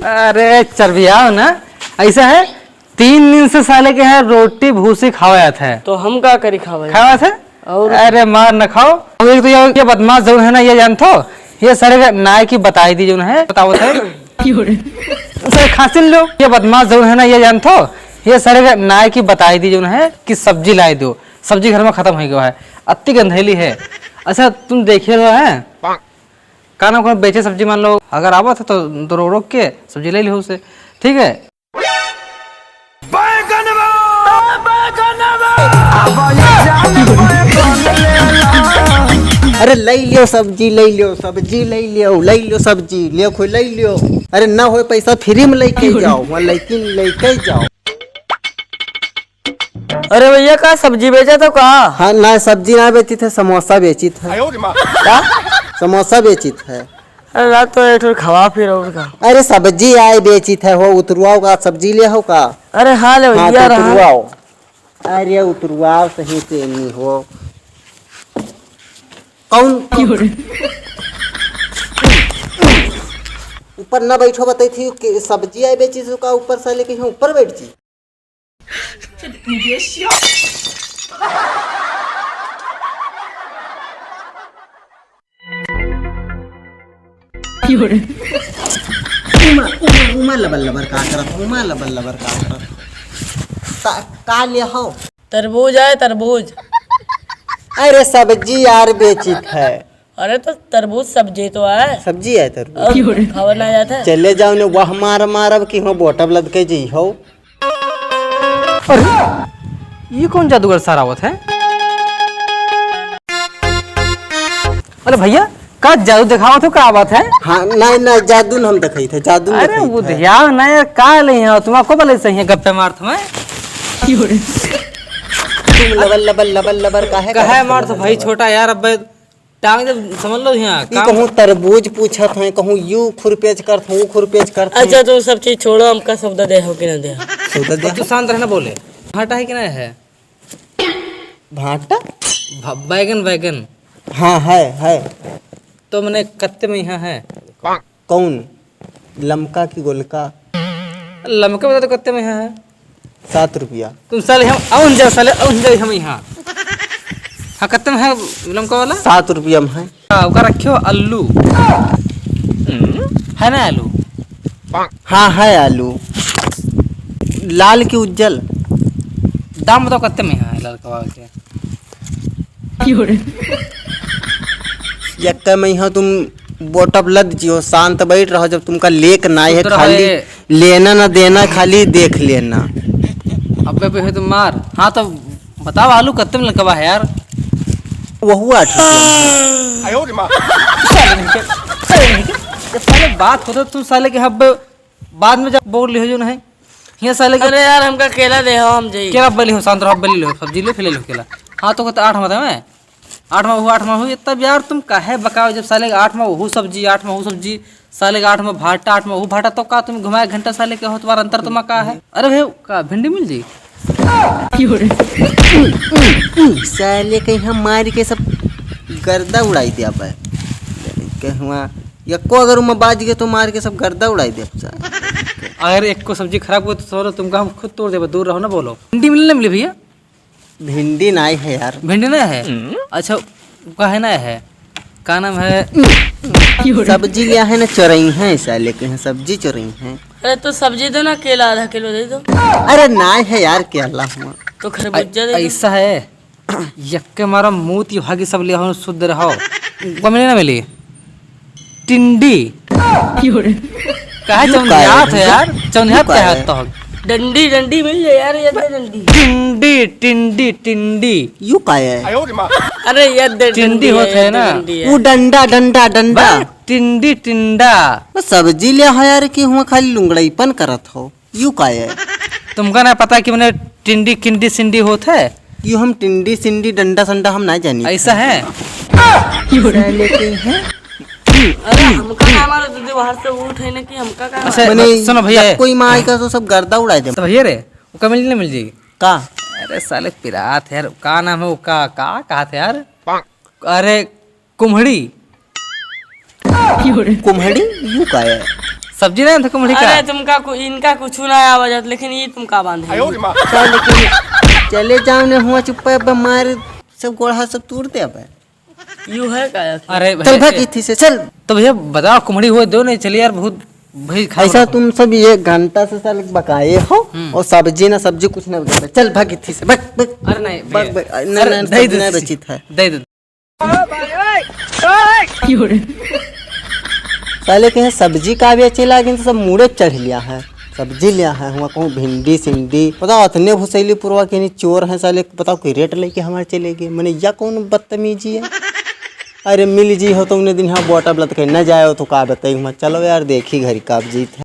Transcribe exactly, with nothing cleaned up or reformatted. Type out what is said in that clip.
अरे चरबियाओ ना, ऐसा है, तीन दिन से साले के यहाँ रोटी भूसी खावा जात है। तो हम का करी खावा खावा जात है? और? अरे मार न खाओ। अब एक तो ये, ये बदमाश जौन है ना, ये जानत हो, ये सारे के नाय की बताई दी जौन है, बतावत है। क्यों रे? सर खासिन लो, ये बदमाश जौन है ना, ये जानत हो, ये सारे के नाय की बताई दी जौन है कि सब्जी लाई दो, सब्जी घर में खत्म हो गया है, अति गंधेली है। अच्छा तुम देखे रहो है, का नाम, कोई बेचे सब्जी मान लो, अगर आवत है तो, तो रो-, रोक के सब्जी ले लिहो उसे, ठीक है? अरे लई लियो सब्जी, लई लियो सब्जी, लई लियो, लई लियो सब्जी, लियो खोई लई लियो। अरे ना होए पैसा फ्री में लेके जाओ, वहाँ लेकिन लेके जाओ। अरे भैया, का सब्जी बेचत हो का? हाँ, ना, सब्जी ना बेचित है, समोसा बेचित है। का? समोसा बेचित है। अरे, रात तो एक ठो खवा फिर और का। अरे, सब्जी आए बेचित है हो, उतरुआओ का, सब्जी ले हो का? अरे, हाँ, ले हाँ, भैया, तो रहा। उतरुआओ। अरे, उतरुआओ सही से नहीं हो। कौन? क्यों रे? ऊपर ना बैठो, बताई थी कि सब्जी आए बेचित हो का, ऊपर से लेके यहाँ ऊपर बैठ जी। उमा, उमा, उमा लबर लबर का करत, उमा लबर लबर का करत। का, का ले हो? तरबूज है, तरबूज। अरे सब्जी यार बेचित है। अरे तो तरबूज सब्जी तो है। सब्जी है तरबूज। और खावा ना जात है। चले जाओ ने, वह मार मारब कि हो बोटब लद के जी हो। अरे, ये कौन जादूगर सार आवत है? अरे भैया, का जादू देखावत हो, का बात है? हाँ, नहीं, नहीं, जादू न हम देखाई थे, जादू न अरे, देखाई वो थे। ध्यान ना यार, का ले यहाँ, तुम आपको बोले सही है, गप्पे मारत हमें। तुम लबल, लबल, लबल, लबर काहे काहे करत हो मारत हो लबल, भाई लबर? छोटा यार, अब टांग जब समझ लो यहाँ, ई काम कहूँ तरबूज पूछत हैं, कहूँ यू खुरपेच करत हैं, वो खुरपेच करत हैं। अच्छा, तुम सब चीज छोड़ो, हमका सौदा दे हो कि ना दे हो? सौदा दे अब तू हो। शांत रहना, बोले। भाटा है कि ना है? भाटा? भ-, बैगन, बैगन। हाँ, है, है। तो मने कत्ते में यहाँ है? कौन? लमका की गोलका? लमका बता तो कत्ते में यहाँ है? सात रुपया। तुम साले हम अउन जाओ, साले अउन जाओ हम यहाँ। हाँ, कत्ते में है लमका वाला? सात रुपया में है। हाँ, ओका रखियो आलू। हम्म, है ना आलू? हाँ, है आलू। लाल की उज्जल? दाम बताओ कत्ते में है ललका वाला के? यक्का में यहाँ तुम बोटब लद जियो, शांत बैठ रहो, जब तुमका लेक ना है, चुप रहो खाली ए। लेना ना देना, खाली देख लेना। अबे पे है तुम मार। हाँ तो बताओ आलू कत्ते में ललका बा है यार? वहू आठ रुपया में है। साले नहीं के, साले नहीं के। जब साले बात होता तू साले के हब बाद में जब बोल लिहो जो नहीं। हियाँ साले के अरे यार, हमका केला दे हो, हम जाई। केला बली हो, शांत रहो, बली लो, सब्जी ले, फिर ले लो केला। हाँ, तो कहते आठ में था मैं। आठ में हो, आठ में हो, ये तब यार तुम काहे बकाओ, जब साले आठ में हो सब्जी, आठ में हो सब्जी, साले के आठ में भाटा, आठ में हो भाटा, तो का तुम घुमाए घंटा साले के हो, तुम्हारा अंतर तुम्हारा का है? अरे भाई, का भिंडी मिल जाई? साले के यहाँ मार के सब गर्दा उड़ाई दिया बे। कहवा यक्को अगर उमा बाज गए तो मार के सब गर्दा उड़ाई दे। अगर एक को सब्जी खराब हो तो छोड़ो, तुमका हम खुद तोड़ देबे, दूर रहो ना, बोलो। भिंडी मिलने मिली भैया? भिंडी नाई है यार। भिंडी नहीं है? हम्म। अच्छा, का है ना है? का नाम है? सब्जी लिया है ना, चोरई है साले के यहाँ, सब्जी चोरई है। अरे तो सब्जी दो ना, केला आधा किलो दे दो। अरे नाई है यार, केला हुआ। तो खरबूजा दे दो। ऐसा है, यक्के मारा मूत की भागी सब लिया हो, शुद्ध रहो। वो मिले ना मिली? टिंडी। काहे यू चौंधियात काहे? है यार? चौंधियात यू काहे? तो? डंडी, डंडी मिल जाए यार, ये दे डंडी। टिंडी, टिंडी, टिंडी। यू काहे? अरे ये दे टिंडी डंडी होत है, है ना? डंडी है। वो डंडा, डंडा, डंडा। बा, टिंडी, टिंडा। बस सब्जी ले हो यार कि हुआ खाली लुंगड़ाईपन करत हो। यू का है? तुमका ना पता कि मने टिंडी किंडी सिंडी होत है? यू हम टिंडी सिंडी डंडा संडा हम ना जानी। ऐसा है? साले के हैं। अरे हमका ना मारो, दीदी बाहर से उठ है ना कि हमका का अच्छा, मने सुनो भैया। कोई माँ आई का तो सब गर्दा उड़ाई दे। तो भैया रे, वो का मिल ना मिल जाएगी? का? अरे साले पिरात है यार, का नाम है वो का, का कहा था यार? अरे कुम्हड़ी। कुम्हड़ी? यू का है? सब्जी नहीं था कुम्हड़ी का? अरे तुमका कु-, इनका कुछ ना आवा जात, लेकिन ये तुमका बांधे। अच्छा, लेकिन चले जाओ ने हुआ चुप्पा बीमार सब गोड़ हाथ सब तोड़ दे अब। यू है का? अरे चल भैया, भाग इथी से, चल। तो भैया बताओ, कुम्हड़ी हुआ दो नहीं, चलिए यार, बहुत भाई खा ऐसा रहा। तुम सब एक घंटा से साले बकाए हो हम्म। और सब्जी ना सब्जी कुछ ना बचा। चल भाग इथी से, भाग, भाग। अरे नहीं भैया। भाग, भाग। नहीं, अरे नहीं, दे सब्जी दे नहीं दे। बचित है। दे दे। साले के यहाँ सब्जी का बेचे लागिन तो सब मूड़े चढ़ लिया है। सब्जी लिया है, हुआ कहूँ भिंडी सिंडी, बताओ, अतने भुसैली पुरवा के नहीं चोर हैं साले, बताओ कोई रेट लेके हमारे चले गए, मने या कौन बदतमीजी है? अरे मिल जी हो तो उन्हें दिन हाँ बोटा बलत के न जाए हो तो का बताई हुआ, चलो यार देखी घरी का जीत है।